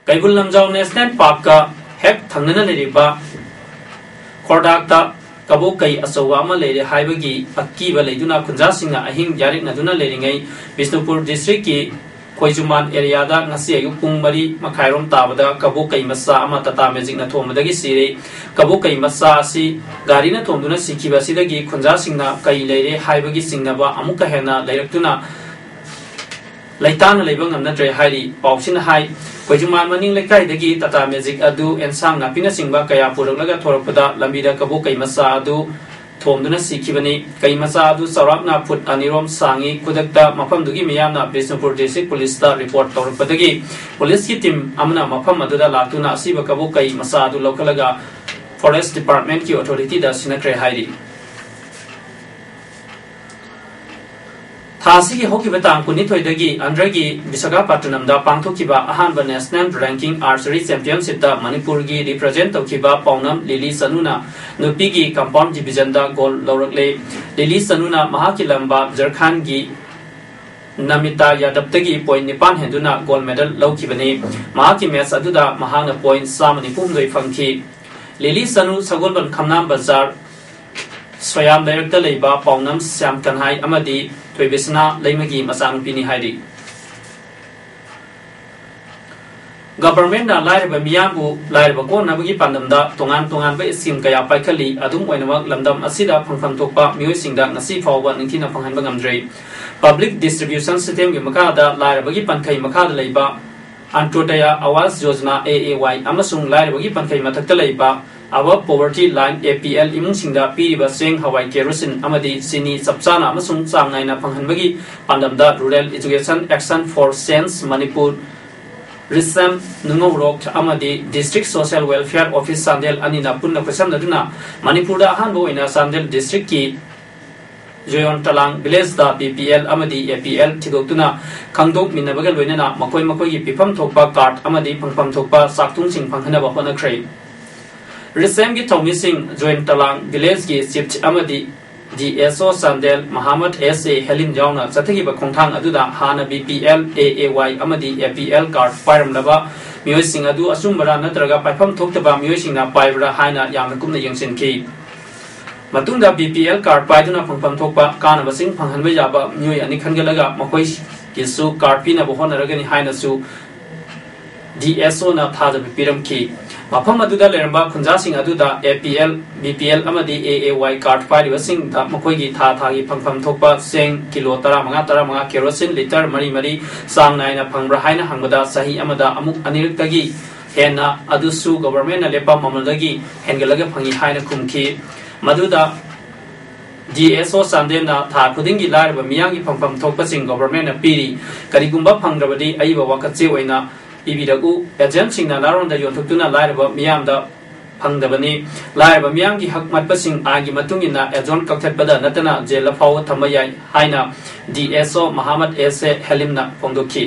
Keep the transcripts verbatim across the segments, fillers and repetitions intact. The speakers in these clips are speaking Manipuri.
ꯀꯩꯕꯨꯜ ꯂꯝꯖꯥꯎ ꯅꯦꯁꯅꯦꯜ ꯄꯥꯔꯛꯀ ꯍꯦꯛ ꯊꯪꯅꯅ ꯂꯩꯔꯤꯕ ꯈꯣꯔꯗꯥꯛꯇ ꯀꯕꯣꯛ ꯀꯩ ꯑꯆꯧꯕ ꯑꯃ ꯂꯩꯔꯦ ꯍꯥꯏꯕꯒꯤ ꯑꯀꯤꯕ ꯂꯩꯗꯨꯅ ꯈꯨꯟꯖꯥꯁꯤꯡꯅ ꯑꯍꯤꯡ ꯌꯥꯔꯦꯛꯅꯗꯨꯅ ꯂꯩꯔꯤꯉꯩ ꯕꯤꯁꯅꯨꯄꯨꯔ ꯗꯤꯁꯇ꯭ꯔꯤꯛꯀꯤ ꯈꯣꯏꯖꯨꯃꯥꯟ ꯑꯦꯔꯤꯌꯥꯗ ꯉꯁꯤ ꯑꯌꯨꯛ ꯄꯨꯡ ꯃꯔꯤ ꯃꯈꯥꯏꯔꯣꯝ ꯇꯥꯕꯗ ꯀꯕꯣꯛ ꯀꯩ ꯃꯆꯥ ꯑꯃ ꯇꯥꯇꯥ ꯃꯦꯖꯤꯛꯅ ꯊꯣꯝꯕꯗꯒꯤ ꯁꯤꯔꯦ꯫ ꯀꯕꯣꯛ ꯀꯩ ꯃꯆꯥ ꯑꯁꯤ ꯒꯥꯔꯤꯅ ꯊꯣꯝꯗꯨꯅ ꯁꯤꯈꯤꯕ ꯑꯁꯤꯗꯒꯤ ꯈꯨꯟꯖꯥꯁꯤꯡꯅ ꯀꯩ ꯂꯩꯔꯦ ꯍꯥꯏꯕꯒꯤ ꯆꯤꯡꯅꯕ ꯑꯃꯨꯛꯀ ꯍꯦꯟꯅ ꯂꯩꯔꯛꯇꯨꯅ ꯂꯩꯇꯥꯅ ꯂꯩꯕ ꯉꯝꯅꯗ꯭ꯔꯦ ꯍꯥꯏꯔꯤ꯫ ꯄꯥꯎꯁꯤꯅ ꯍꯥꯏ, ꯈꯣꯏꯖꯨꯃꯥꯟ ꯃꯅꯤꯡ ꯂꯩꯀꯥꯏꯗꯒꯤ ꯇꯥꯇꯥ ꯃꯦꯖꯤꯛ ꯑꯗꯨ ꯑꯦꯟꯁꯥꯡ ꯅꯥꯄꯤꯅꯆꯤꯡꯕ ꯀꯌꯥ ꯄꯨꯔꯛꯂꯒ ꯊꯣꯔꯛꯄꯗ ꯂꯝꯕꯤꯗ ꯀꯕꯣꯛ ꯀꯩ ꯃꯆꯥ ꯑꯗꯨ ꯊꯣꯝꯗꯨꯅ ꯁꯤꯈꯤꯕꯅꯤ꯫ ꯀꯩ ꯃꯆꯥ ꯑꯗꯨ ꯆꯥꯎꯔꯥꯛꯅ ꯐꯨꯠ ꯑꯅꯤꯔꯣꯝ ꯁꯥꯡꯏ꯫ ꯈꯨꯗꯛꯇ ꯃꯐꯝꯗꯨꯒꯤ ꯃꯤꯌꯥꯝꯅ ꯕꯤꯁꯅꯨꯄꯨꯔ ꯗꯤꯁꯇ꯭ꯔꯤꯛ ꯄꯨꯂꯤꯁꯇ ꯔꯤꯄꯣꯔꯠ ꯇꯧꯔꯛꯄꯗꯒꯤ ꯄꯨꯂꯤꯁꯀꯤ ꯇꯤꯝ ꯑꯃꯅ ꯃꯐꯝ ꯑꯗꯨꯗ ꯂꯥꯛꯇꯨꯅ ꯑꯁꯤꯕ ꯀꯕꯣꯛ ꯀꯩ ꯃꯆꯥ ꯑꯗꯨ ꯂꯧꯈꯠꯂꯒ ꯐꯣꯔꯦꯁ ꯗꯤꯄꯥꯔꯠꯃꯦꯟꯠꯀꯤ ꯑꯣꯊꯣꯔꯤꯇꯤꯗ ꯁꯤꯟꯅꯈ꯭ꯔꯦ ꯍꯥꯏꯔꯤ꯫ ꯊꯥ ꯑꯁꯤꯒꯤ ꯍꯧꯈꯤꯕ ꯇꯥꯡ ꯀꯨꯟꯅꯤꯊꯣꯏꯗꯒꯤ ꯑꯟꯙ꯭ꯔꯒꯤ ꯕꯤꯁꯥꯈꯥꯄꯠꯇꯅꯝꯗ ꯄꯥꯡꯊꯣꯛꯈꯤꯕ ꯑꯍꯥꯟꯕ ꯅꯦꯁꯅꯦꯜ ꯔꯦꯡꯀꯤꯡ ꯑꯥꯔꯆꯔꯤ ꯆꯦꯝꯄꯤꯌꯟꯁꯤꯞꯇ ꯃꯅꯤꯄꯨꯔꯒꯤ ꯔꯤꯄ꯭ꯔꯖꯦꯟꯠ ꯇꯧꯈꯤꯕ ꯄꯥꯎꯅꯝ ꯂꯤꯂꯤ ꯆꯅꯨꯅ ꯅꯨꯄꯤꯒꯤ ꯀꯝꯄꯥꯎꯟ ꯗꯤꯕꯤꯖꯟꯗ ꯒꯣꯜ ꯂꯧꯔꯛꯂꯦ꯫ ꯂꯤꯂꯤ ꯆꯅꯨꯅ ꯃꯍꯥꯛꯀꯤ ꯂꯝꯕꯥ ꯖꯔꯈꯥꯟꯒꯤ ꯅꯃꯤꯇꯥ ꯌꯥꯗꯕꯇꯒꯤ ꯄꯣꯏꯟꯠ ꯅꯤꯄꯥꯟ ꯍꯦꯟꯗꯨꯅ ꯒꯣꯜ ꯃꯦꯗꯜ ꯂꯧꯈꯤꯕꯅꯤ꯫ ꯃꯍꯥꯛꯀꯤ ꯃꯦꯆ ꯑꯗꯨꯗ ꯃꯍꯥꯛꯅ ꯄꯣꯏꯟꯠ ꯆꯥꯝꯃ ꯅꯤꯐꯨ ꯍꯨꯝꯗꯣꯏ ꯐꯪꯈꯤ꯫ ꯂꯤꯂꯤ ꯆꯅꯨ ꯁꯒꯣꯜꯕꯟ ꯈꯝꯅꯥꯝ ꯕꯖꯥꯔ ꯁꯣꯌꯥꯝ ꯂꯩꯔꯛꯇ ꯂꯩꯕ ꯄꯥꯎꯅꯝ ꯁ꯭ꯌꯥꯝ ꯀꯟꯍꯥꯏ ꯑꯃꯗꯤ ꯊꯣꯏꯕꯤꯁꯅꯥ ꯂꯩꯃꯒꯤ ꯃꯆꯥꯅꯨꯄꯤꯅꯤ ꯍꯥꯏꯔꯤ꯫ ꯒꯕꯔꯃꯦꯟꯠꯅ ꯂꯥꯏꯔꯕ ꯃꯤꯌꯥꯝꯕꯨ ꯂꯥꯏꯔꯕ ꯀꯣꯛꯅꯕꯒꯤ ꯄꯥꯟꯗꯝꯗ ꯇꯣꯉꯥꯟ ꯇꯣꯉꯥꯟꯕ ꯁ꯭ꯀꯤꯝ ꯀꯌꯥ ꯄꯥꯏꯈꯠꯂꯤ꯫ ꯑꯗꯨꯝ ꯑꯣꯏꯅꯃꯛ, ꯂꯝꯗꯝ ꯑꯁꯤꯗ ꯐꯪꯐꯝ ꯊꯣꯛꯄ ꯃꯤꯑꯣꯏꯁꯤꯡꯗ ꯉꯁꯤ ꯐꯥꯎꯕ ꯅꯤꯡꯊꯤꯅ ꯐꯪꯍꯟꯕ ꯉꯝꯗ꯭ꯔꯤ꯫ ꯄꯕ꯭ꯂꯤꯛ ꯗꯤꯁꯇ꯭ꯔꯤꯕ꯭ꯌꯨꯁꯟ ꯁꯤꯁꯇꯦꯝꯒꯤ ꯃꯈꯥꯗ ꯂꯥꯏꯔꯕꯒꯤ ꯄꯟꯈꯩ ꯃꯈꯥꯗ ꯂꯩꯕ ꯑꯟꯇꯣꯗꯌꯥ ꯑꯋꯥꯁ ꯌꯣꯖꯅꯥ, ꯑꯦ ꯑꯦ ꯋꯥꯏ, ꯑꯃꯁꯨꯡ ꯂꯥꯏꯔꯕꯒꯤ ꯄꯟꯈꯩ ꯃꯊꯛꯇ ꯂꯩꯕ ꯑꯕꯚ ꯄꯣꯚꯔꯇꯤ ꯂꯥꯏꯟ, ꯑꯦ ꯄꯤ ꯑꯦꯜ, ꯏꯃꯨꯡꯁꯤꯡꯗ ꯄꯤꯔꯤꯕ ꯆꯦꯡ, ꯍꯋꯥꯏ, ꯀꯦꯔꯣꯁꯤꯟ ꯑꯃꯗꯤ ꯆꯤꯅꯤ ꯆꯞ ꯆꯥꯅ ꯑꯃꯁꯨꯡ ꯆꯥꯡ ꯅꯥꯏꯅ ꯐꯪꯍꯟꯕꯒꯤ ꯄꯥꯟꯗꯝꯗ Rural Education Action for Change Manipur, ꯔꯤꯁꯦꯝ ꯅꯨꯡꯉꯧꯔꯣꯛ ꯑꯃꯗꯤ District Social Welfare Office Chandel ꯑꯅꯤꯅ ꯄꯨꯟꯅ ꯈꯨꯠꯁꯝꯅꯗꯨꯅ ꯃꯅꯤꯄꯨꯔꯗ ꯑꯍꯥꯟꯕ ꯑꯣꯏꯅ ꯆꯥꯟꯗꯦꯜ ꯗꯤꯁꯇ꯭ꯔꯤꯛꯀꯤ ꯖꯣꯌꯣꯟ ꯇꯂꯥꯡ ꯚꯤꯂꯦꯖꯇ ꯕꯤ ꯄꯤ ꯑꯦꯜ ꯑꯃꯗꯤ ꯑꯦ ꯄꯤ ꯑꯦꯜ ꯊꯤꯗꯣꯛꯇꯨꯅ ꯈꯪꯗꯣꯛꯃꯤꯟꯅꯕꯒ ꯂꯣꯏꯅꯅ ꯃꯈꯣꯏ ꯃꯈꯣꯏꯒꯤ ꯄꯤꯐꯝ ꯊꯣꯛꯄ ꯀꯥꯔꯗ ꯑꯃꯗꯤ ꯐꯪꯐꯝ ꯊꯣꯛꯄ ꯆꯥꯛꯊꯨꯡꯁꯤꯡ ꯐꯪꯍꯟꯅꯕ ꯍꯣꯠꯅꯈ꯭ꯔꯦ꯫ ꯔꯤꯁꯦꯝꯒꯤ ꯊꯧꯃꯤꯁꯤꯡ ꯖꯣꯌꯣꯟ ꯇꯂꯥꯡ ꯚꯤꯂꯦꯖꯀꯤ ꯆꯤꯐ ꯑꯃꯗꯤ ꯗꯤ ꯑꯦꯁ ꯑꯣ ꯆꯥꯟꯗꯦꯜ ꯃꯍꯥꯃꯠ ꯑꯦꯁ ꯑꯦ ꯍꯦꯂꯤꯝ ꯌꯥꯎꯅ ꯆꯠꯊꯈꯤꯕ ꯈꯣꯡꯊꯥꯡ ꯑꯗꯨꯗ ꯍꯥꯟꯅ ꯕꯤ ꯄꯤ ꯑꯦꯜ, ꯑꯦ ꯑꯦ ꯋꯥꯏ ꯑꯃꯗꯤ ꯑꯦ ꯄꯤ ꯑꯦꯜ ꯀꯥꯔꯗ ꯄꯥꯏꯔꯝꯂꯕ ꯃꯤꯑꯣꯏꯁꯤꯡ ꯑꯗꯨ ꯑꯆꯨꯝꯕꯔꯥ ꯅꯠꯇ꯭ꯔꯒ ꯄꯥꯏꯐꯝ ꯊꯣꯛꯇꯕ ꯃꯤꯑꯣꯏꯁꯤꯡꯅ ꯄꯥꯏꯕ꯭ꯔꯥ ꯍꯥꯏꯅ ꯌꯥꯝꯅ ꯀꯨꯞꯅ ꯌꯦꯡꯁꯤꯟꯈꯤ꯫ ꯃꯇꯨꯡꯗ ꯕꯤ ꯄꯤ ꯑꯦꯜ ꯀꯥꯔꯗ ꯄꯥꯏꯗꯨꯅ ꯐꯪꯐꯝ ꯊꯣꯛꯄ ꯀꯥꯟꯅꯕꯁꯤꯡ ꯐꯪꯍꯟꯕ ꯌꯥꯕ ꯃꯤꯑꯣꯏ ꯑꯅꯤ ꯈꯟꯒꯠꯂꯒ ꯃꯈꯣꯏꯒꯤꯁꯨ ꯀꯥꯔꯗ ꯄꯤꯅꯕ ꯍꯣꯠꯅꯔꯒꯅꯤ ꯍꯥꯏꯅꯁꯨ ꯗꯤ ꯑꯦꯁ ꯑꯣꯅ ꯊꯥꯖꯕ ꯄꯤꯔꯝꯈꯤ꯫ ꯃꯐꯝ ꯑꯗꯨꯗ ꯂꯩꯔꯝꯕ ꯈꯨꯟꯖꯥꯁꯤꯡ ꯑꯗꯨꯗ A P L, B P L ꯑꯃꯗꯤ ꯑꯦ ꯑꯦ ꯋꯥꯏ ꯀꯥꯔꯗ ꯄꯥꯏꯔꯤꯕꯁꯤꯡꯗ ꯃꯈꯣꯏꯒꯤ ꯊꯥ ꯊꯥꯒꯤ ꯐꯪꯐꯝ ꯊꯣꯛꯄ ꯆꯦꯡ ꯀꯤꯂꯣ ꯇꯔꯥꯃꯉꯥ ꯇꯔꯥꯃꯉꯥ, ꯀꯦꯔꯣꯁꯤꯟ ꯂꯤꯇꯔ ꯃꯔꯤ ꯃꯔꯤ ꯆꯥꯡ ꯅꯥꯏꯅ ꯐꯪꯕ꯭ꯔꯥ ꯍꯥꯏꯅ ꯍꯪꯕꯗ, ꯆꯍꯤ ꯑꯃꯗ ꯑꯃꯨꯛ ꯑꯅꯤꯔꯛꯇꯒꯤ ꯍꯦꯟꯅ, ꯑꯗꯨꯁꯨ ꯒꯣꯚꯔꯟꯃꯦꯟꯠꯅ ꯂꯦꯞꯄ ꯃꯃꯜꯗꯒꯤ ꯍꯦꯟꯒꯠꯂꯒ ꯐꯪꯏ ꯍꯥꯏꯅ ꯈꯨꯝꯈꯤ꯫ ꯃꯗꯨꯗ ꯗꯤ ꯑꯦꯁ ꯑꯣ ꯆꯥꯟꯗꯦꯜꯅ ꯊꯥ ꯈꯨꯗꯤꯡꯒꯤ ꯂꯥꯏꯔꯕ ꯃꯤꯌꯥꯝꯒꯤ ꯐꯪꯐꯝ ꯊꯣꯛꯄꯁꯤꯡ ꯒꯣꯚꯔꯟꯃꯦꯟꯠꯅ ꯄꯤꯔꯤ꯫ ꯀꯔꯤꯒꯨꯝꯕ ꯐꯪꯗ꯭ꯔꯕꯗꯤ ꯑꯏꯕ ꯋꯥꯀꯠꯆꯦ ꯑꯣꯏꯅ ꯄꯤꯕꯤꯔꯛꯎ꯫ ꯑꯦꯖꯦꯟꯠꯁꯤꯡꯅ ꯂꯥꯔꯣꯟꯗ ꯌꯣꯟꯊꯣꯛꯇꯨꯅ ꯂꯥꯏꯔꯕ ꯃꯤꯌꯥꯝꯗ ꯐꯪꯗꯕꯅꯤ꯫ ꯂꯥꯏꯔꯕ ꯃꯤꯌꯥꯝꯒꯤ ꯍꯛ ꯃꯠꯄꯁꯤꯡ ꯑꯥꯏꯟꯒꯤ ꯃꯇꯨꯡ ꯏꯟꯅ ꯑꯦꯖꯦꯟꯠ ꯀꯛꯊꯠꯄꯗ ꯅꯠꯇꯅ ꯖꯦꯜꯗ ꯐꯥꯎꯕ ꯊꯝꯕ ꯌꯥꯏ ꯍꯥꯏꯅ ꯗꯤ ꯑꯦꯁ ꯑꯣ ꯃꯍꯥꯃꯠ ꯑꯦꯁ ꯑꯦ ꯍꯦꯂꯤꯝꯅ ꯐꯣꯡꯗꯣꯛꯈꯤ꯫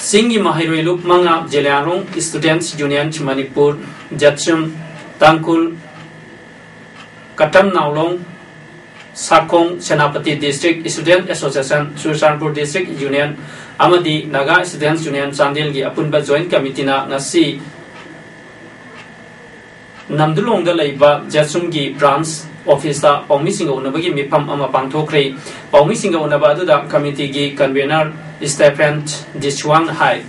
ꯆꯤꯡꯒꯤ ꯃꯍꯩꯔꯣꯏ ꯂꯨꯞ ꯃꯉꯥ, ꯖꯦꯂꯤꯌꯥꯡꯔꯣꯡ Students Union ꯃꯅꯤꯄꯨꯔ, ꯖꯠꯁꯨꯝ, ꯇꯥꯡꯈꯨꯜ, ꯀꯇꯝ ꯅꯥꯎꯂꯣꯡ, ꯁꯥꯈꯣꯡ, Senapati District Student Association, Churachandpur District Union ꯑꯃꯗꯤ ꯅꯥꯒꯥ Students Union ꯆꯥꯟꯗꯦꯜꯒꯤ ꯑꯄꯨꯟꯕ ꯖꯣꯏꯟꯠ ꯀꯃꯤꯇꯤꯅ ꯉꯁꯤ ꯅꯝꯗꯨꯂꯣꯡꯗ ꯂꯩꯕ ꯖꯦꯠꯁꯨꯝꯒꯤ ꯕ꯭ꯔꯥꯟꯁ ꯑꯣꯐꯤꯁꯇ ꯄꯥꯎꯃꯤꯁꯤꯡꯒ ꯎꯅꯕꯒꯤ ꯃꯤꯐꯝ ꯑꯃ ꯄꯥꯡꯊꯣꯛꯈ꯭ꯔꯦ꯫ ꯄꯥꯎꯃꯤꯁꯤꯡꯒ ꯎꯅꯕ ꯑꯗꯨꯗ ꯀꯃꯤꯇꯤꯒꯤ ꯀꯟꯚꯦꯅꯔ ꯁ꯭ꯇꯦꯐꯦꯟ ꯗꯤꯁꯋꯥꯡꯅ ꯍꯥꯏ,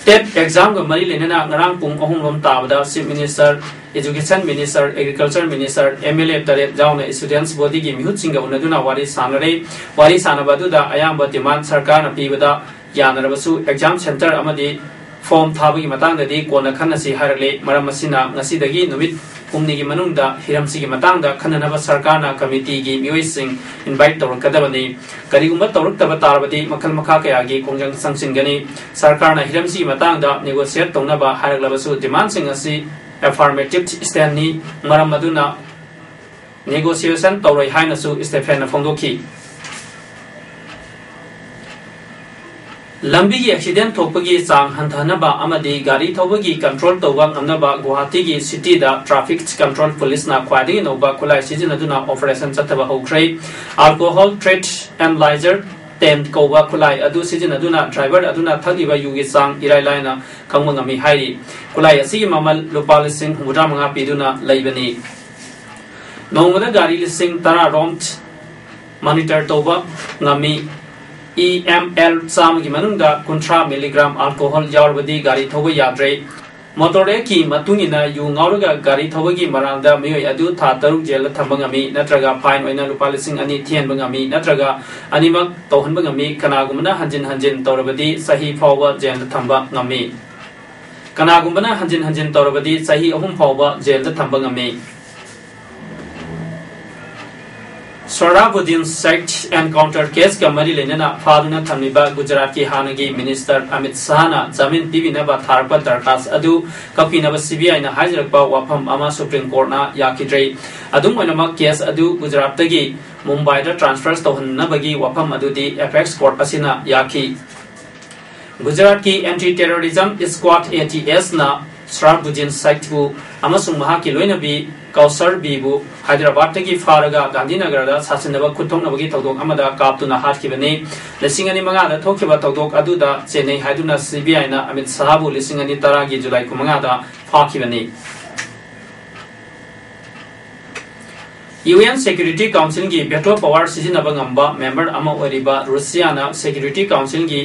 ꯇꯦꯠ ꯑꯦꯛꯖꯥꯝꯒ ꯃꯔꯤ ꯂꯩꯅꯅ ꯉꯔꯥꯡ ꯄꯨꯡ ꯑꯍꯨꯝ ꯔꯣꯝ ꯇꯥꯕꯗ Chief Minister, Education Minister, Agriculture Minister, M L A ꯇꯔꯦꯠ ꯌꯥꯎꯅ Students Bodyꯒꯤ ꯃꯤꯍꯨꯠꯁꯤꯡꯒ ꯎꯅꯗꯨꯅ ꯋꯥꯔꯤ ꯁꯥꯟꯅꯔꯦ꯫ ꯋꯥꯔꯤ ꯁꯥꯟꯅꯕ ꯑꯗꯨꯗ ꯑꯌꯥꯝꯕ ꯗꯤꯃꯥꯟ ꯁꯔꯀꯥꯔꯅ ꯄꯤꯕꯗ ꯌꯥꯅꯔꯕꯁꯨ ꯑꯦꯛꯖꯥꯝ ꯁꯦꯟꯇꯔ ꯑꯃꯗꯤ ꯐꯣꯔꯝ ꯊꯥꯕꯒꯤ ꯃꯇꯥꯡꯗꯗꯤ ꯀꯣꯟꯅ ꯈꯟꯅꯁꯤ ꯍꯥꯏꯔꯛꯂꯦ꯫ ꯃꯔꯝ ꯑꯁꯤꯅ ꯉꯁꯤꯗꯒꯤ ꯅꯨꯃꯤꯠ ꯍꯨꯝꯅꯤꯒꯤ ꯃꯅꯨꯡꯗ ꯍꯤꯔꯝꯁꯤꯒꯤ ꯃꯇꯥꯡꯗ ꯈꯟꯅꯅꯕ ꯁꯔꯀꯥꯔꯅ ꯀꯃꯤꯇꯤꯒꯤ ꯃꯤꯑꯣꯏꯁꯤꯡ ꯏꯟꯚꯥꯏꯠ ꯇꯧꯔꯛꯀꯗꯕꯅꯤ꯫ ꯀꯔꯤꯒꯨꯝꯕ ꯇꯧꯔꯛꯇꯕ ꯇꯥꯔꯕꯗꯤ ꯃꯈꯜ ꯃꯈꯥ ꯀꯌꯥꯒꯤ ꯈꯣꯡꯖꯪ ꯆꯪꯁꯤꯟꯒꯅꯤ꯫ ꯁꯔꯀꯥꯔꯅ ꯍꯤꯔꯝꯁꯤꯒꯤ ꯃꯇꯥꯡꯗ ꯅꯦꯒꯣꯁꯤꯌꯦꯠ ꯇꯧꯅꯕ ꯍꯥꯏꯔꯛꯂꯕꯁꯨ ꯗꯤꯃꯥꯟꯁꯤꯡ ꯑꯁꯤ ꯑꯦꯐꯥꯔꯃꯦꯇꯤꯚ ꯁ꯭ꯇꯦꯟꯅꯤ꯫ ꯃꯔꯝ ꯑꯗꯨꯅ ꯅꯦꯒꯣꯁꯤꯌꯦꯁꯟ ꯇꯧꯔꯣꯏ ꯍꯥꯏꯅꯁꯨ ꯁ꯭ꯇꯦꯐꯦꯟꯅ ꯐꯣꯡꯗꯣꯛꯈꯤ꯫ ꯂꯝꯕꯤꯒꯤ ꯑꯦꯛꯁꯤꯗꯦꯟ ꯊꯣꯛꯄꯒꯤ ꯆꯥꯡ ꯍꯟꯊꯍꯟꯅꯕ ꯑꯃꯗꯤ ꯒꯥꯔꯤ ꯊꯧꯕꯒꯤ ꯀꯟꯇ꯭ꯔꯣꯜ ꯇꯧꯕ ꯉꯝꯅꯕ ꯒꯨꯋꯥꯍꯥꯇꯤꯒꯤ ꯁꯤꯇꯤꯗ ꯇ꯭ꯔꯥꯐꯤꯛ ꯀꯟꯇ꯭ꯔꯣꯜ ꯄꯨꯂꯤꯁꯅ ꯈ꯭ꯋꯥꯏꯗꯒꯤ ꯅꯧꯕ ꯈꯨꯠꯂꯥꯏ ꯁꯤꯖꯤꯟꯅꯗꯨꯅ ꯑꯣꯄꯔꯦꯁꯟ ꯆꯠꯊꯕ ꯍꯧꯈ꯭ꯔꯦ꯫ Alcohol Trade Analyzer Ten ꯀꯧꯕ ꯈꯨꯠꯂꯥꯏ ꯑꯗꯨ ꯁꯤꯖꯤꯟꯅꯗꯨꯅ ꯗ꯭ꯔꯥꯏꯚꯔ ꯑꯗꯨꯅ ꯊꯛꯂꯤꯕ ꯌꯨꯒꯤ ꯆꯥꯡ ꯏꯔꯥꯏ ꯂꯥꯏꯅ ꯈꯪꯕ ꯉꯝꯃꯤ ꯍꯥꯏꯔꯤ꯫ ꯈꯨꯠꯂꯥꯏ ꯑꯁꯤꯒꯤ ꯃꯃꯜ ꯂꯨꯄꯥ ꯂꯤꯁꯤꯡ ꯍꯨꯝꯐꯨꯇꯔꯥ ꯃꯉꯥ ꯄꯤꯗꯨꯅ ꯂꯩꯕꯅꯤ꯫ ꯅꯣꯡꯃꯗ ꯒꯥꯔꯤ ꯂꯤꯁꯤꯡ ꯇꯔꯥ ꯔꯣꯝ ꯃꯣꯅꯤꯇꯔ ꯇꯧꯕ ꯉꯝꯃꯤ꯫ E M L ꯆꯥꯝꯃꯒꯤ ꯃꯅꯨꯡꯗ ꯀꯨꯟꯊ꯭ꯔꯥ ꯃꯤꯂꯤꯒ꯭ꯔꯥꯝ ꯑꯜꯀꯣꯍꯣꯜ ꯌꯥꯎꯔꯕꯗꯤ ꯒꯥꯔꯤ ꯊꯧꯕ ꯌꯥꯗ꯭ꯔꯦ꯫ ꯃꯣꯇꯣꯔ ꯑꯦꯛꯀꯤ ꯃꯇꯨꯡ ꯏꯟꯅ ꯌꯨ ꯉꯥꯎꯔꯒ ꯒꯥꯔꯤ ꯊꯧꯕꯒꯤ ꯃꯔꯥꯜꯗ ꯃꯤꯑꯣꯏ ꯑꯗꯨ ꯊꯥ ꯇꯔꯨꯛ ꯖꯦꯜꯗ ꯊꯝꯕ ꯉꯝꯃꯤ, ꯅꯠꯇ꯭ꯔꯒ ꯐꯥꯏꯟ ꯑꯣꯏꯅ ꯂꯨꯄꯥ ꯂꯤꯁꯤꯡ ꯑꯅꯤ ꯊꯤꯍꯟꯕ ꯉꯝꯃꯤ, ꯅꯠꯇ꯭ꯔꯒ ꯑꯅꯤꯃꯛ ꯇꯧꯍꯟꯕ ꯉꯝꯃꯤ꯫ ꯀꯅꯥꯒꯨꯝꯕꯅ ꯍꯟꯖꯤꯟ ꯍꯟꯖꯤꯟ ꯇꯧꯔꯕꯗꯤ ꯆꯍꯤ ꯐꯥꯎꯕ ꯖꯦꯜꯗ ꯊꯝꯕ ꯉꯝꯃꯤ꯫ ꯀꯅꯥꯒꯨꯝꯕꯅ ꯍꯟꯖꯤꯟ ꯍꯟꯖꯤꯟ ꯇꯧꯔꯕꯗꯤ ꯆꯍꯤ ꯑꯍꯨꯝ ꯐꯥꯎꯕ ꯖꯦꯜꯗ ꯊꯝꯕ ꯉꯝꯃꯤ꯫ ꯁꯣꯍꯔꯥꯕꯨꯗꯤꯟ ꯁꯦꯛ ꯑꯦꯟꯀꯥꯎꯟꯇꯔ ꯀꯦꯁꯀ ꯃꯔꯤ ꯂꯩꯅꯅ ꯐꯥꯗꯨꯅ ꯊꯝꯂꯤꯕ ꯒꯨꯖꯔꯥꯠꯀꯤ ꯍꯥꯟꯅꯒꯤ ꯃꯤꯅꯤꯁꯇꯔ ꯑꯃꯤꯠ ꯁꯥꯍꯅ ꯖꯥꯃꯤꯟ ꯄꯤꯕꯤꯅꯕ ꯊꯥꯔꯛꯄ ꯗꯔꯈꯥꯁ ꯑꯗꯨ ꯀꯛꯄꯤꯅꯕ ꯁꯤꯕꯤꯑꯥꯏꯅ ꯍꯥꯏꯖꯔꯛꯄ ꯋꯥꯐꯝ ꯑꯃ ꯁꯨꯄ꯭ꯔꯤꯝ ꯀꯣꯔꯠꯅ ꯌꯥꯈꯤꯗ꯭ꯔꯦ꯫ ꯑꯗꯨꯝ ꯑꯣꯏꯅꯃꯛ, ꯀꯦꯁ ꯑꯗꯨ ꯒꯨꯖꯔꯥꯠꯇꯒꯤ ꯃꯨꯝꯕꯥꯏꯗ ꯇ꯭ꯔꯥꯟꯁꯐꯔ ꯇꯧꯍꯟꯅꯕꯒꯤ ꯋꯥꯐꯝ ꯑꯗꯨꯗꯤ ꯑꯦꯄꯦꯛꯁ ꯀꯣꯔꯠ ꯑꯁꯤꯅ ꯌꯥꯈꯤ꯫ ꯒꯨꯖꯔꯥꯠꯀꯤ anti terrorism squad, A T S, ꯅ ꯁꯣꯍꯔꯥꯕꯨꯗꯤꯟ ꯁꯦꯛꯕꯨ ꯑꯃꯁꯨꯡ ꯃꯍꯥꯛꯀꯤ ꯂꯣꯏꯅꯕꯤ ꯀꯧꯁꯔ ꯕꯤꯕꯨ ꯍꯥꯏꯗ꯭ꯔꯕꯥꯗꯇꯒꯤ ꯐꯥꯔꯒ ꯒꯥꯟꯙꯤꯅꯒꯔꯗ ꯁꯥꯁꯤꯟꯅꯕ ꯈꯨꯠꯊꯣꯛꯅꯕꯒꯤ ꯊꯧꯗꯣꯛ ꯑꯃꯗ ꯀꯥꯞꯇꯨꯅ ꯍꯥꯠꯈꯤꯕꯅꯤ꯫ ꯂꯤꯁꯤꯡ ꯑꯅꯤ ꯃꯉꯥꯗ ꯊꯣꯛꯈꯤꯕ ꯊꯧꯗꯣꯛ ꯑꯗꯨꯗ ꯆꯦꯟꯅꯩ ꯍꯥꯏꯗꯨꯅ ꯁꯤꯕꯤꯑꯥꯏꯅ ꯑꯃꯤꯠ ꯁꯥꯍꯕꯨ ꯂꯤꯁꯤꯡ ꯑꯅꯤ ꯇꯔꯥꯒꯤ ꯖꯨꯂꯥꯏ ꯀꯨꯟꯃꯉꯥꯗ ꯐꯥꯈꯤꯕꯅꯤ꯫ ꯌꯨ ꯑꯦꯟ ꯁꯦꯀ꯭ꯌꯨꯔꯤꯇꯤ ꯀꯥꯎꯟꯁꯤꯜꯒꯤ ꯚꯦꯇꯣ ꯄꯋꯥꯔ ꯁꯤꯖꯤꯟꯅꯕ ꯉꯝꯕ ꯃꯦꯝꯕꯔ ꯑꯃ ꯑꯣꯏꯔꯤꯕ ꯔꯨꯁꯤꯌꯥꯅ ꯁꯦꯀ꯭ꯌꯨꯔꯤꯇꯤ ꯀꯥꯎꯟꯁꯤꯜꯒꯤ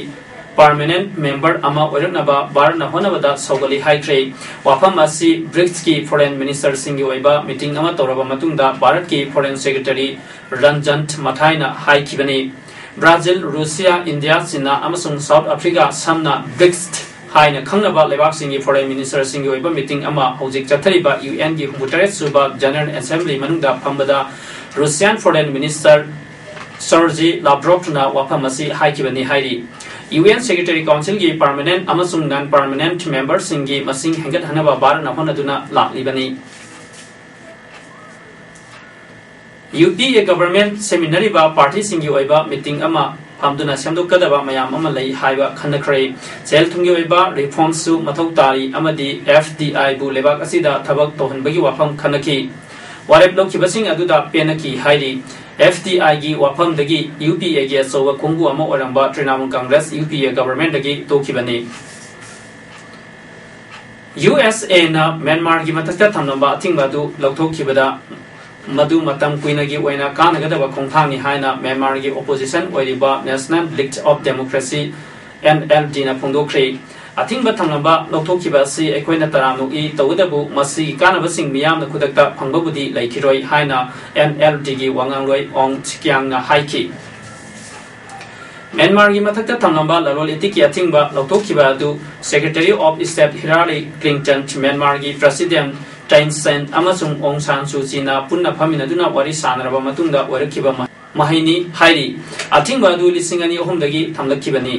ꯄꯔꯃꯅꯦꯟꯠ ꯃꯦꯝꯕꯔ ꯑꯃ ꯑꯣꯏꯔꯛꯅꯕ ꯚꯥꯔꯠꯅ ꯍꯣꯠꯅꯕꯗ ꯁꯧꯒꯠꯂꯤ ꯍꯥꯏꯈ꯭ꯔꯦ꯫ ꯋꯥꯐꯝ ꯑꯁꯤ ꯕ꯭ꯔꯤꯛꯁꯀꯤ ꯐꯣꯔꯦꯟ ꯃꯤꯅꯤꯁꯇꯔꯁꯤꯡꯒꯤ ꯑꯣꯏꯕ ꯃꯤꯇꯤꯡ ꯑꯃ ꯇꯧꯔꯕ ꯃꯇꯨꯡꯗ ꯚꯥꯔꯠꯀꯤ ꯐꯣꯔꯦꯟ ꯁꯦꯀ꯭ꯔꯦꯇꯔꯤ ꯔꯟꯖꯟ ꯃꯊꯥꯏꯅ ꯍꯥꯏꯈꯤꯕꯅꯤ꯫ ꯕ꯭ꯔꯥꯖꯤꯜ, ꯔꯨꯁꯤꯌꯥ, ꯏꯟꯗꯤꯌꯥ, ꯆꯤꯅꯥ ꯑꯃꯁꯨꯡ ꯁꯥꯎꯠ ꯑꯐ꯭ꯔꯤꯀꯥ ꯁꯝꯅ ꯕ꯭ꯔꯤꯛꯁ ꯍꯥꯏꯅ ꯈꯪꯅꯕ ꯂꯩꯕꯥꯛꯁꯤꯡꯒꯤ ꯐꯣꯔꯦꯟ ꯃꯤꯅꯤꯁꯇꯔꯁꯤꯡꯒꯤ ꯑꯣꯏꯕ ꯃꯤꯇꯤꯡ ꯑꯃ ꯍꯧꯖꯤꯛ ꯆꯠꯊꯔꯤꯕ ꯌꯨ ꯑꯦꯟꯒꯤ ꯍꯨꯝꯐꯨꯇꯔꯦꯠ ꯁꯨꯕ ꯖꯦꯅꯔꯦꯜ ꯑꯦꯁꯦꯝꯕ꯭ꯂꯤ ꯃꯅꯨꯡꯗ ꯐꯝꯕꯗ ꯔꯨꯁꯤꯌꯥꯟ ꯐꯣꯔꯦꯟ ꯃꯤꯅꯤꯁꯇꯔ ꯁꯔꯖꯤ ꯂꯥꯚ꯭ꯔꯣꯚꯅ ꯋꯥꯐꯝ ꯑꯁꯤ ꯍꯥꯏꯈꯤꯕꯅꯤ ꯍꯥꯏꯔꯤ꯫ ꯌꯨ ꯑꯦꯟ ꯁꯦꯀ꯭ꯔꯦꯇꯔꯤ ꯀꯥꯎꯟꯁꯤꯜꯒꯤ ꯄꯔꯃꯅꯦꯟꯠ ꯑꯃꯁꯨꯡ ꯅꯟ ꯄꯔꯃꯅꯦꯟꯠ ꯃꯦꯝꯕꯔꯁꯤꯡꯒꯤ ꯃꯁꯤꯡ ꯍꯦꯟꯒꯠꯍꯟꯅꯕ ꯚꯥꯔꯠꯅ ꯍꯣꯠꯅꯗꯨꯅ ꯂꯥꯛꯂꯤꯕꯅꯤ꯫ ꯌꯨ ꯄꯤ ꯑꯦ ꯒꯚꯔꯟꯃꯦꯟꯠ ꯁꯦꯝꯃꯤꯟꯅꯔꯤꯕ ꯄꯥꯔꯇꯤꯁꯤꯡꯒꯤ ꯑꯣꯏꯕ ꯃꯤꯇꯤꯡ ꯑꯃ ꯄꯥꯝꯗꯨꯅ ꯁꯦꯝꯗꯣꯛꯀꯗꯕ ꯃꯌꯥꯝ ꯑꯃ ꯂꯩ ꯍꯥꯏꯕ ꯈꯟꯅꯈ꯭ꯔꯦ꯫ ꯁꯦꯜ ꯊꯨꯝꯒꯤ ꯑꯣꯏꯕ reformꯁꯨ ꯃꯊꯧ ꯇꯥꯔꯤ ꯑꯃꯗꯤ F D Iꯕꯨ ꯂꯩꯕꯥꯛ ꯑꯁꯤꯗ ꯊꯕꯛ ꯇꯧꯍꯟꯕꯒꯤ ꯋꯥꯐꯝ ꯈꯟꯅꯈꯤ꯫ ꯋꯥꯔꯦꯞ ꯂꯧꯈꯤꯕꯁꯤꯡ ꯑꯗꯨꯗ ꯄꯦꯟꯅꯈꯤ ꯍꯥꯏꯔꯤ꯫ F D Iꯒꯤ ꯋꯥꯐꯝꯗꯒꯤ UPAꯒꯤ ꯑꯆꯧꯕ ꯈꯣꯡꯕꯨ ꯑꯃ ꯑꯣꯏꯔꯝꯕ Trinamool Congress UPA governmentꯗꯒꯤ ꯇꯣꯛꯈꯤꯕꯅꯤ꯫ USAꯅ ꯃ꯭ꯌꯥꯟꯃꯥꯔꯒꯤ ꯃꯊꯛꯇ ꯊꯝꯂꯝꯕ ꯑꯊꯤꯡꯕ ꯑꯗꯨ ꯂꯧꯊꯣꯛꯈꯤꯕꯗ ꯃꯗꯨ ꯃꯇꯝ ꯀꯨꯏꯅꯒꯤ ꯑꯣꯏꯅ ꯀꯥꯟꯅꯒꯗꯕ ꯈꯣꯡꯊꯥꯡꯅꯤ ꯍꯥꯏꯅ ꯃ꯭ꯌꯥꯟꯃꯥꯔꯒꯤ opposition ꯑꯣꯏꯔꯤꯕ National League of Democracy, NLDꯅ ꯐꯣꯡꯗꯣꯛꯈ꯭ꯔꯦ꯫ ꯑꯊꯤꯡꯕ ꯊꯝꯂꯝꯕ ꯂꯧꯊꯣꯛꯈꯤꯕ ꯑꯁꯤ ꯑꯩꯈꯣꯏꯅ ꯇꯔꯥꯝꯅ ꯑꯣꯛꯏ, ꯇꯧꯕꯇꯕꯨ ꯃꯁꯤꯒꯤ ꯀꯥꯟꯅꯕꯁꯤꯡ ꯃꯤꯌꯥꯝꯅ ꯈꯨꯗꯛꯇ ꯐꯪꯕꯕꯨꯗꯤ ꯂꯩꯈꯤꯔꯣꯏ ꯍꯥꯏꯅ NLDꯒꯤ ꯋꯥꯉꯥꯡꯂꯣꯏ ꯑꯣꯡ ꯆꯤꯀ꯭ꯌꯥꯡꯅ ꯍꯥꯏꯈꯤ꯫ ꯃ꯭ꯌꯥꯟꯃꯥꯔꯒꯤ ꯃꯊꯛꯇ ꯊꯝꯂꯝꯕ ꯂꯂꯣꯟ ꯏꯇꯤꯛꯀꯤ ꯑꯊꯤꯡꯕ ꯂꯧꯊꯣꯛꯈꯤꯕ ꯑꯗꯨ Secretary of State Hillary Clinton, ꯃ꯭ꯌꯥꯟꯃꯥꯔꯒꯤ President Thein Sein ꯑꯃꯁꯨꯡ ꯑꯣꯡ ꯁꯥꯟ ꯁꯨ ꯆꯤꯅ ꯄꯨꯟꯅ ꯐꯝꯃꯤꯟꯅꯗꯨꯅ ꯋꯥꯔꯤ ꯁꯥꯟꯅꯔꯕ ꯃꯇꯨꯡꯗ ꯑꯣꯏꯔꯛꯈꯤꯕ ꯃ-, ꯃꯍꯩꯅꯤ ꯍꯥꯏꯔꯤ꯫ ꯑꯊꯤꯡꯕ ꯑꯗꯨ ꯂꯤꯁꯤꯡ ꯑꯅꯤ ꯑꯍꯨꯝꯗꯒꯤ ꯊꯝꯂꯛꯈꯤꯕꯅꯤ꯫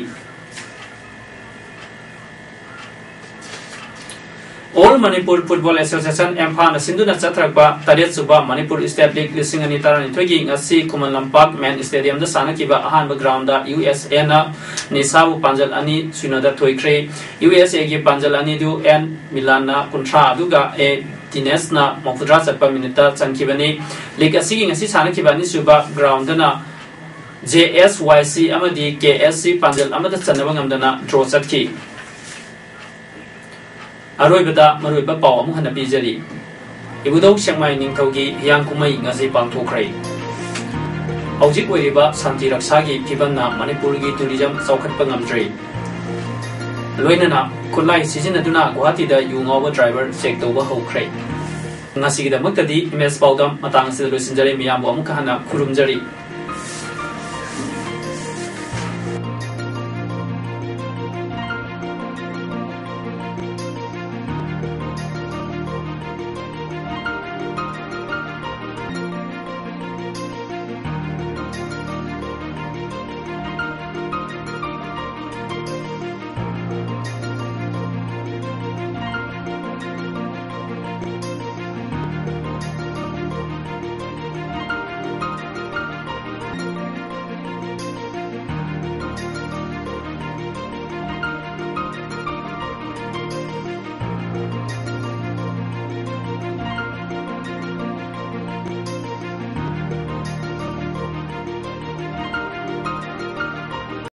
All Manipur Football Association, ꯏꯝꯐꯥꯜꯅ ꯁꯤꯟꯗꯨꯅ ꯆꯠꯊꯔꯛꯄ ꯇꯔꯦꯠꯁꯨꯕ ꯃꯅꯤꯄꯨꯔ State League ꯂꯤꯁꯤꯡ ꯑꯅꯤ ꯇꯔꯥꯅꯤꯊꯣꯏꯒꯤ ꯉꯁꯤ ꯈꯨꯃꯟ ꯂꯝꯄꯥꯛ ꯃꯦꯟ ꯁ꯭ꯇꯦꯗꯤꯌꯝꯗ ꯁꯥꯟꯅꯈꯤꯕ ꯑꯍꯥꯟꯕ groundꯗ USAꯅ ꯅꯤꯁꯥꯕꯨ ꯄꯥꯟꯖꯜ ꯑꯅꯤ ꯁꯨꯏꯅꯣꯗ ꯊꯣꯏꯈ꯭ꯔꯦ꯫ USAꯒꯤ ꯄꯥꯟꯖꯜ ꯑꯅꯤꯗꯨ ꯑꯦꯟ ꯃꯤꯂꯥꯟꯅ ꯀꯨꯟꯊ꯭ꯔꯥ ꯑꯗꯨꯒ ꯑꯦ ꯗꯤꯅꯦꯁꯅ ꯃꯧꯗ꯭ꯔꯥ ꯆꯠꯄ ꯃꯤꯅꯤꯠꯇ ꯆꯟꯈꯤꯕꯅꯤ꯫ League ꯑꯁꯤꯒꯤ ꯉꯁꯤ ꯁꯥꯟꯅꯈꯤꯕ ꯑꯅꯤꯁꯨꯕ groundꯗꯅ JSYC ꯑꯃꯗꯤ KSC ꯄꯥꯟꯖꯜ ꯑꯃꯠꯇ ꯆꯟꯅꯕ ꯉꯝꯗꯅ draw ꯆꯠꯈꯤ꯫ ꯑꯔꯣꯏꯕꯗ ꯃꯔꯨꯑꯣꯏꯕ ꯄꯥꯎ ꯑꯃꯨꯛ ꯍꯟꯅ ꯄꯤꯖꯔꯤ꯫ ꯏꯕꯨꯙꯧ ꯁꯦꯛꯃꯥꯏ ꯅꯤꯡꯊꯧꯒꯤ ꯍꯤꯌꯥꯡ ꯀꯨꯝꯍꯩ ꯉꯁꯤ ꯄꯥꯡꯊꯣꯛꯈ꯭ꯔꯦ꯫ ꯍꯧꯖꯤꯛ ꯑꯣꯏꯔꯤꯕ ꯁꯥꯟꯇꯤ ꯔꯛꯁꯥꯒꯤ ꯐꯤꯕꯝꯅ ꯃꯅꯤꯄꯨꯔꯒꯤ tourism ꯆꯥꯎꯈꯠꯄ ꯉꯝꯗ꯭ꯔꯦ꯫ ꯂꯣꯏꯅꯅ ꯈꯨꯠꯂꯥꯏ ꯁꯤꯖꯤꯟꯅꯗꯨꯅ ꯒꯨꯋꯥꯍꯥꯇꯤꯗ ꯌꯨ ꯉꯥꯎꯕ driver check ꯇꯧꯕ ꯍꯧꯈ꯭ꯔꯦ꯫ ꯉꯁꯤꯒꯤꯗꯃꯛꯇꯗꯤ ꯏꯃꯦꯖ ꯄꯥꯎꯗꯝ ꯃꯇꯥꯡ ꯑꯁꯤꯗ ꯂꯣꯏꯁꯤꯟꯖꯔꯦ꯫ ꯃꯤꯌꯥꯝꯕꯨ ꯑꯃꯨꯛꯀ ꯍꯟꯅ ꯈꯨꯔꯨꯝꯖꯔꯤ꯫